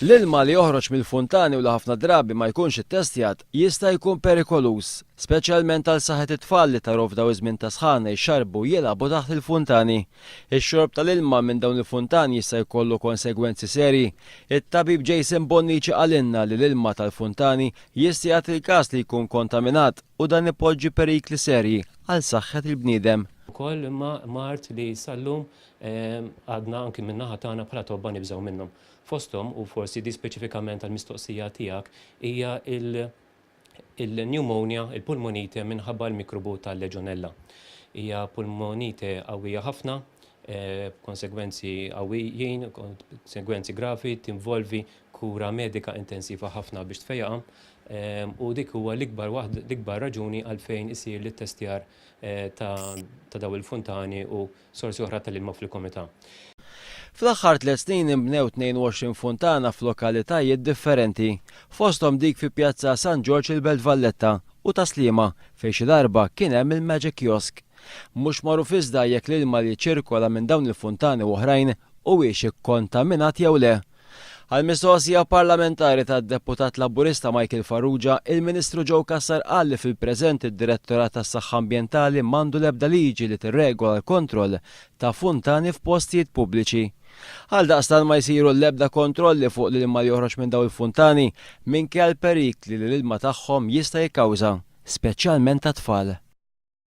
L-ilma li joħroġ mill-funtani u li ħafna drabi ma jkunx ittestjat jista' jkun perikoluż, speċjalment għal saħħet it-tfal li taru f'daw iż-żmien ta' sħana jxarrbu u jilagħbu taħt il-funtani. Ix-xorb tal-ilma minn dawn il-funtani jista' jkollu konsegwenzi serji. It-tabib Jason Bonnici qalilna li l-ilma tal-funtani jista' jagħti l-każ li jkun kontaminat u dan ipoġġi perikli serji għal saħħet il-bniedem. Ukoll imma mard li sal-lum għadna anki min-naħa tagħna bħala tobba nibżgħu minnhom. Fosthom, u forsi di speċifikament għall-mistoqsija tiegħek, hija il-pneumonia, il-pulmonite minħabba l-mikrobu tal-leġonella. Hija pulmonite qawwija ħafna, b'konsegwenzi qawwijin, konsegwenzi gravi, tinvolvi kura medika intensiva ħafna biex tfejjaqha, u dik huwa l-ikbar waħda, l-ikbar raġuni għalfejn isir l-ittestjar ta' dawn il-funtani u sorsi oħra tal-ilma fil-komità. Fl-aħħar tliet snin inbnew 22 funtana f'lokalitajiet differenti, fosthom dik fi Pjazza San Ġorġ il-Belt Valletta u Tas-Sliema fejn xi darba kien hemm il-Magic Kiosk. Mhux magħruf iżda jekk l-ilma li jiċċirkola minn dawn il-funtani u oħrajn huwiex ikkontaminat jew le. Għal mistoqsija parlamentari tad-Deputat Laburista Michael Farrugia, il-Ministru Joe Cassar qal li fil-preżent id-Direttorat tas-Saħħa Ambjentali m'għandu l-ebda liġi li tirregola l-kontroll ta' funtani f'postijiet pubbliċi. Għaldaqstant ma jsiru l-ebda kontrolli fuq l-ilma li joħroġ minn dawn il-funtani minkejja l-perikli li l-ilma tagħhom jista' jikkawża, speċjalment għat-tfal.